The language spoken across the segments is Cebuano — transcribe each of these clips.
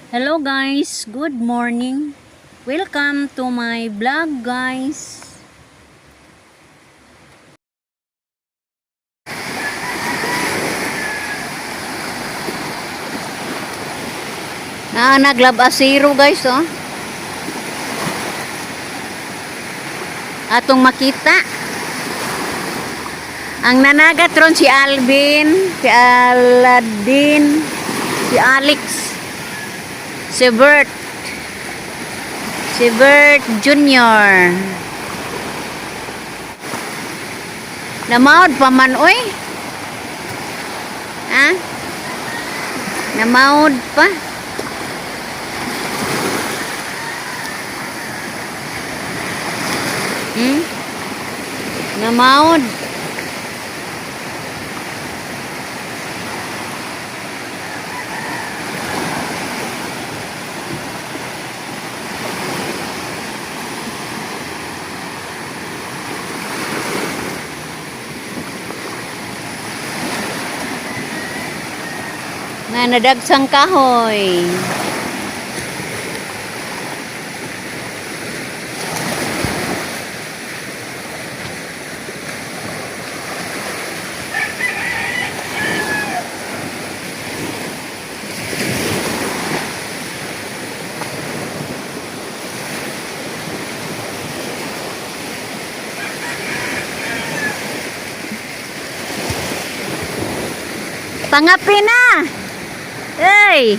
Hello guys, good morning. Welcome to my vlog, guys. Na naglab asiro, guys, oh. Atong makita. Ang nanagat ron si Alvin, si Aladdin, si Alex, si Bert, si Bert Jr. Namaod pa man, oy. Ha? Namaod pa. Namaod. Nga nadagsang kahoy. Pangapi na! Hey!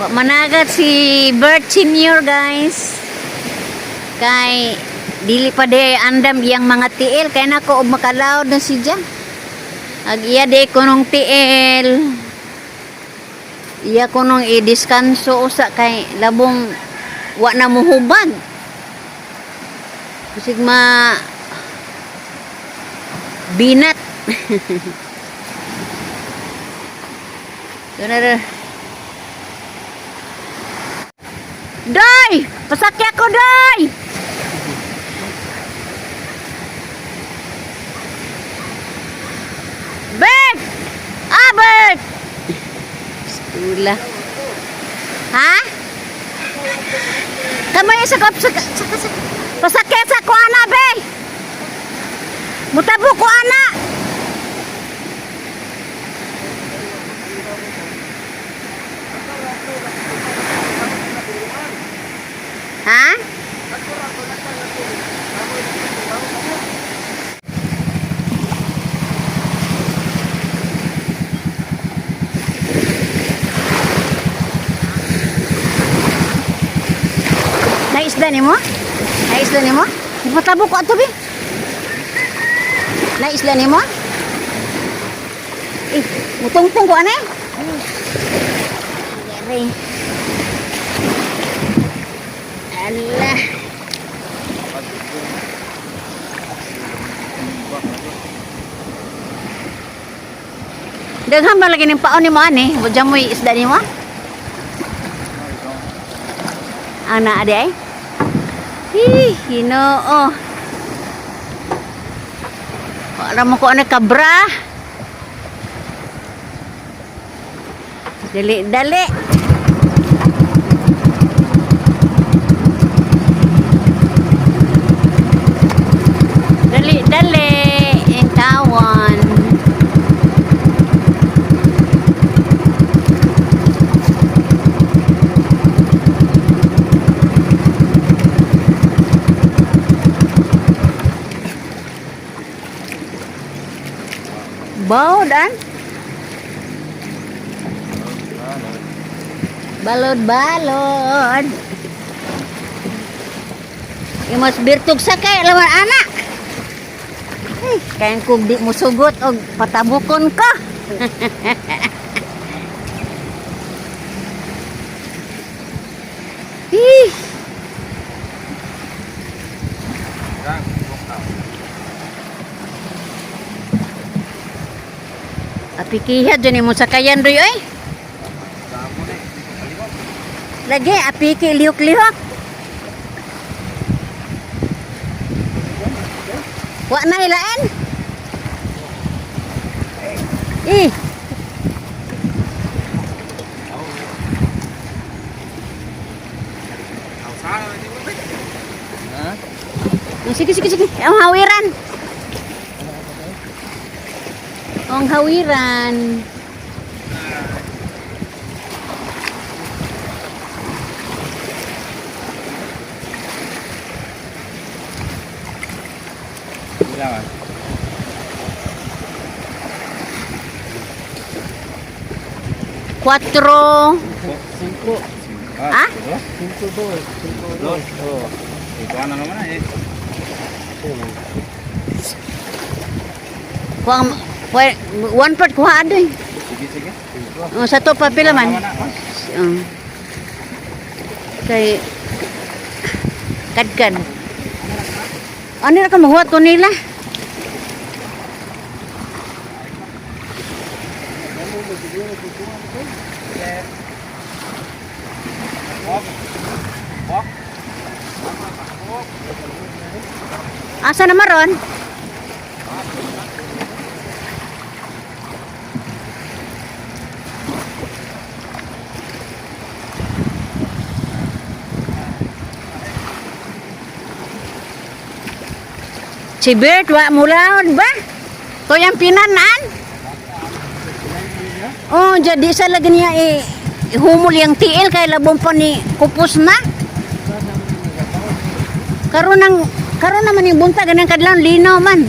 Wa managat si Bert Senior, guys. Kay dili pa di andam iyang mga tiil kay nako og makalawd na siya. Ag iya di kunong tiil. Iya kunong i-diskanso usa kay labong wa na muhubag. Kusig ma binat. Doon na rin. Doy! Pasakya ko, Doy! Bert! Ah, Bert! Stula. Ha? Kamay sa kap sa pasakya sa ko ana, be. Mutabo ko ana. Ha? Naisda nimo? Naisda nimo? Patabo ko ato, be. Naisda nimo? Eh, mutungtong ko ana. Yari. Ala. Daghan ba lagi ning paon nimo ani? Budya mo isda nimo? Ana adi ay? Hi, Ginoo. Wala mo ko ano kabra. Dali, dali. Dali, dali. Ang kawan. Bawdan. Balod, balod. Imas birtog sa kay lawan anak. Ay, kayang kung di mo sugot og patabukon ka. Ih, apikiha dyan mo sakayan roy oy. Lagi apiki lihok-lihok. Wa na hilain. Eh. Ha? Oh, sige, sige, sige. Ang hawiran. Ang hawiran. Kailangan. Quatro. Cinco. Ah? Cinco dos. Cinco dos. Oh. Ito na naman eh. Kuang, one part kuha adoy. Sige, sige. Oh, sa to pa pila man. Tama na. Oh. Kay kadkan. Ano ra ka mahuwat ko nila? Asa na maron? Si Bert, wa mulaon ba? To yung pinanan? Oh, jadi sa lagi niya eh, humol yung tiil kay labong pa ni kupos na. Karon ang karon naman yung buntag ganang kadlawon linaw man.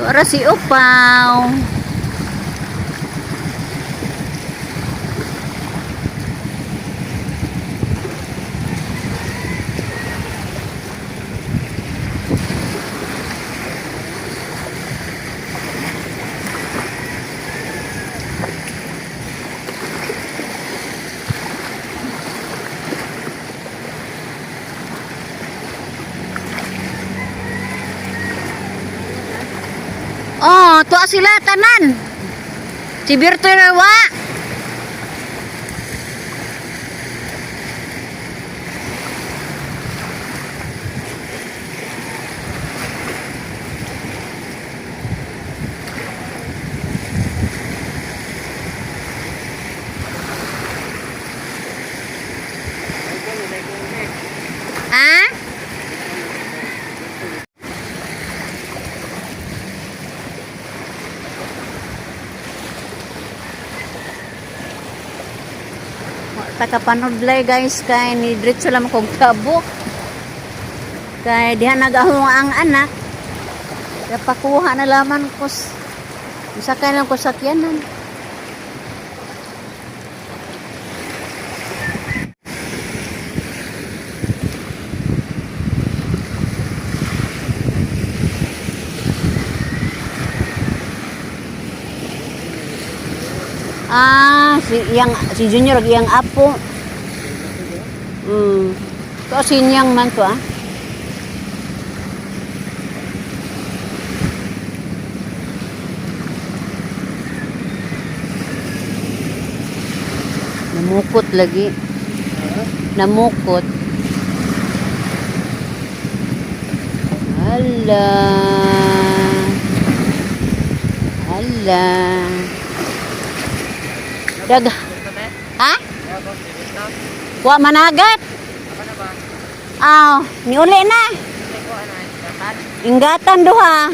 Ora si Upaw. Oh, tuwa sila tanan. Si Berto na wa. Ha? Takapanudlay, guys, kay ni diretso lang kog tabok. Kay diha nagahong ang anak. Kaya pakuha na laman ko sakay lang ko sakyanan. Ah, si yang si Junior ag iyang apo. To si Niyang man to ah. Namukot lagi. Namukot. Hala. Hala. Dag. Ha? Wa managat. Aw, niuli na. Ingatan duha.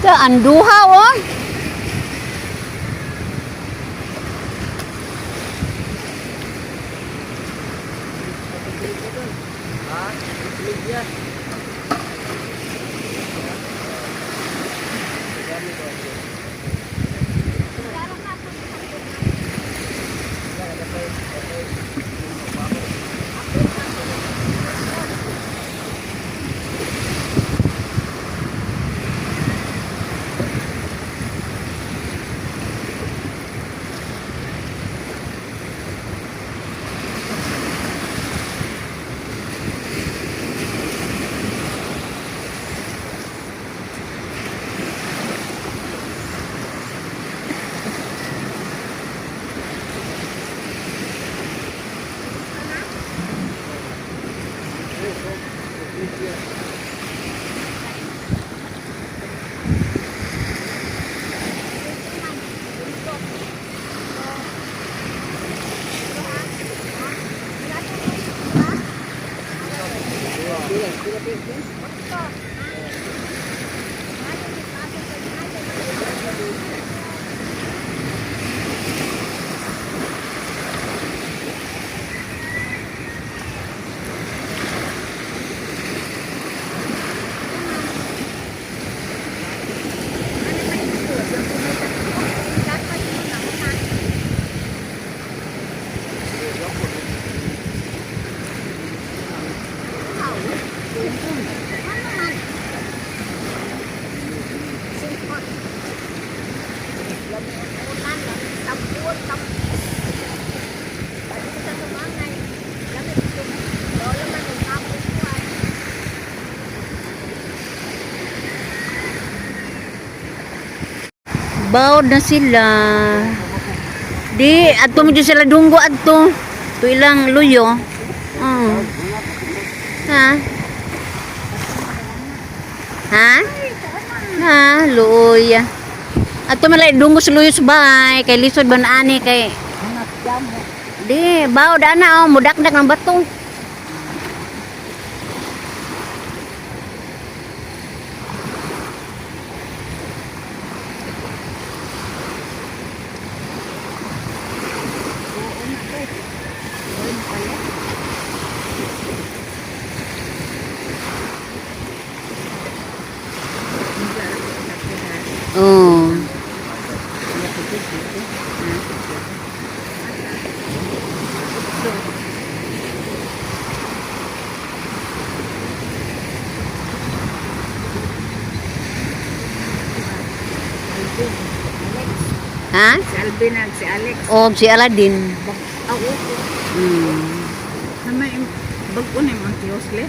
Sa anduha oh. Bawd na sila. Di, adto mo dyan sila dunggo adto. To ilang luyo. Oh. Ha? Ha? Ha, luoy. Adto man lang dunggo sa luyo sa bahay kay lisod ba na ani kay. Di, bawd ana oh, mudakdak ng bato. Oh. Ha? Si Alvin ag si Alex. O si Aladdin. Oo. Nama bag-o na yung Antiosle.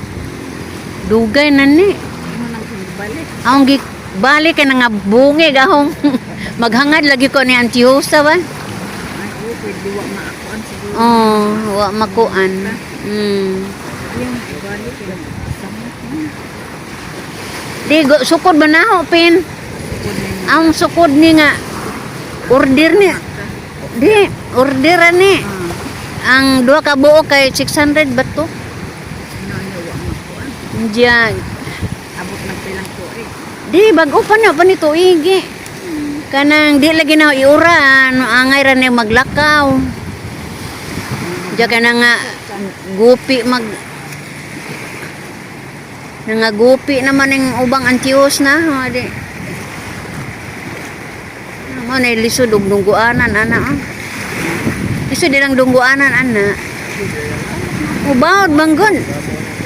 Dugay na ni. Ano nang balik? Ang gi balik kay nga bungi gahong maghangad lagi ko ni Antiosa ba? Ay, oo, pwede wa maakuan siguro. Oh, wa makuan. Yung balik yung samot na. Di go, sukod ba na ho, pin? Sukod na yung Ang sukod ni nga order ni. Di order ni. Ang duha ka buo kay 600 ba to? Ano ano wa makuan. Diyan. Abot na pilang tuig. Di bag-o pa na pa ni tuigi. Kanang di lagi na iura, no angay ra ni maglakaw. Diyan ka na nga gupi mag nangagupi naman ang ubang antios na ho, di. Mo na lisod og dungguanan ana. Ah. Lisod ilang dungguanan ana. Ubawd banggon.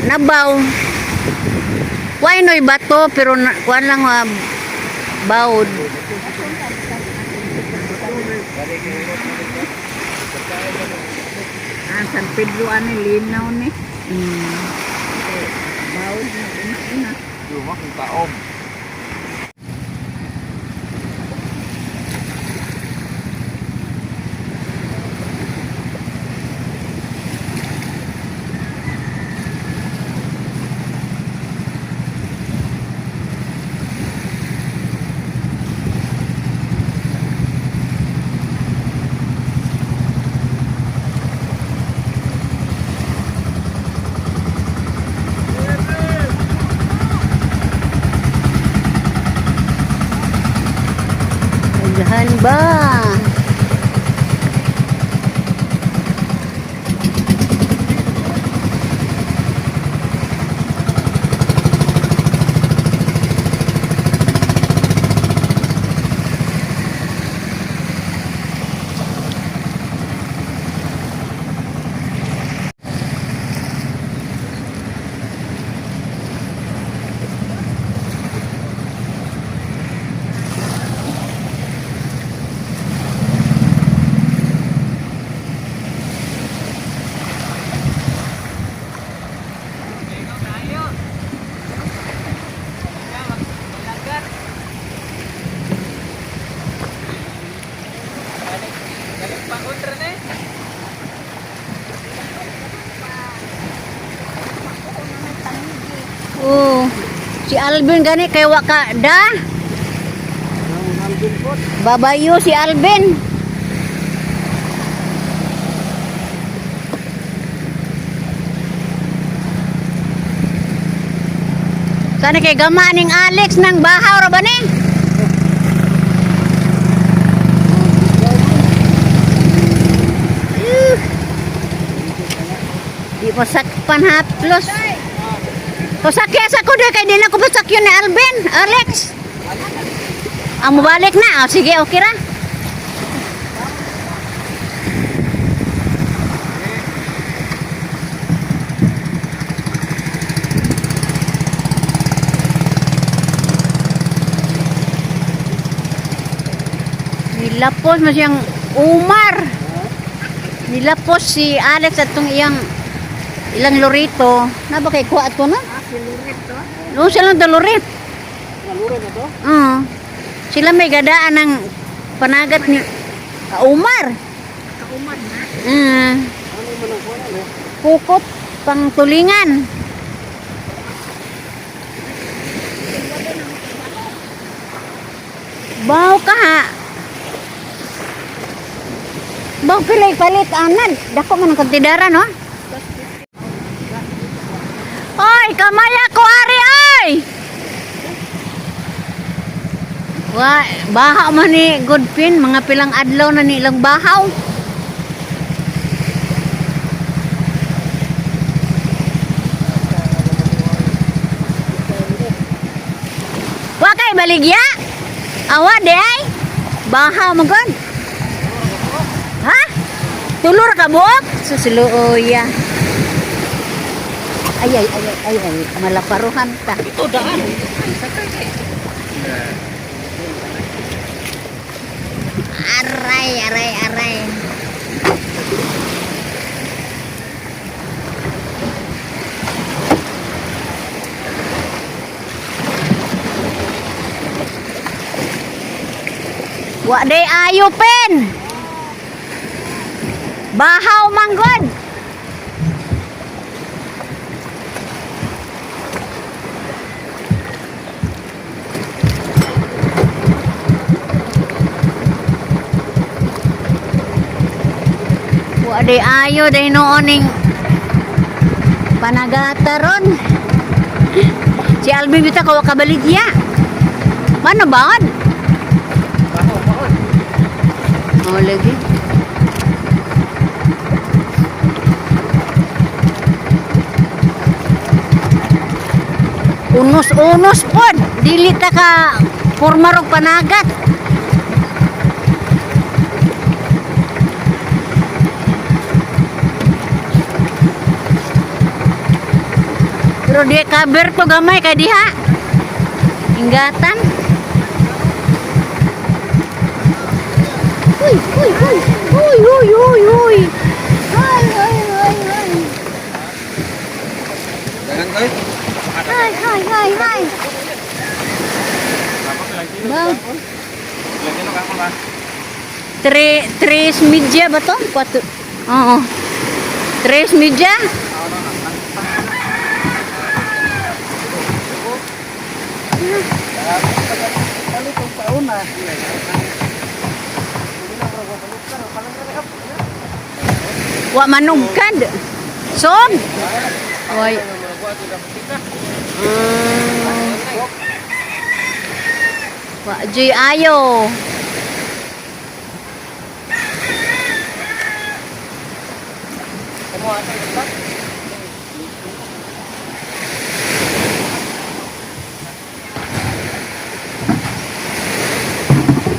Nabaw. Why noy bato pero na, kuan lang ah, bawd. Ah, San Pedro ani linaw ni. Eh, bawod na una-una. Luma kung taob. Daghan ba? Oh, si Alvin gani kay wa ka da. Babayo si Alvin. Sana kay gama ning Alex ng bahaw ra ba ni? Eh. Di mo sakpan haplos. Pasakya sa ko kay di na ko pasakyon ni Alvin, Alex. Ang mobalik na. Oh, sige, okay ra. Nilapos mo siyang Umar. Nilapos si Alex at tong iyang ilang lorito. Na ba kay kuha ato na? Ah, si Lurit to. No, silang dalorit. Nalura na to? Oo. Sila may gadaan ng panagat ni Umar. Kauman na. Ano man ang kuha na? Pukot pang tulingan. Baw ka ha. Baw pilay palit anan. Dako man ang kantidara no. Oy, kamaya ko ari ay. Wa, bahaw man ni Goodpin, mga pilang adlaw na ni ilang bahaw. Wa kay baligya? Awa di ay? Bahaw mo gud. Ha? Tulor ka buok? Susiluoya. Ay ay ay ay ay malaparuhan ta. Ito daan. Aray aray aray. Wa day ayo pen. Bahaw manggod. Wa day ayo day noon ning panagata ron. Si Alvin bitaw ka wa kabaligya. Mano baon? Baho, baho. Oh, lagi. Unos-unos pod. Dili ta ka pormarog panagat. Pero di kaber to gamay kay diha. Ingatan. Uy, uy, uy. Uy, uy, uy, uy. Ay, ay, ay, ay. Dagan koy. Ay, ay, ay, ay. Ba, Ilang kilo ka ba? tres media ba to? Kwatro. Oo. Tres media? Palit ang pauna. Wa manugkad. Son. Oy. Wa joy ayo.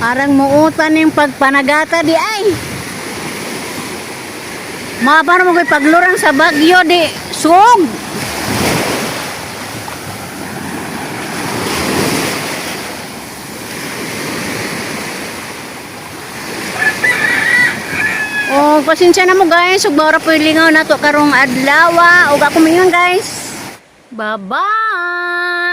Parang muutan yung pagpanagata di ay. Mga parang mo paglurang sa Bagyo di sug. Oh, pasensya na mo guys, ug bara po lingaw nato karong adlaw. Ug ako mingon guys. Bye-bye.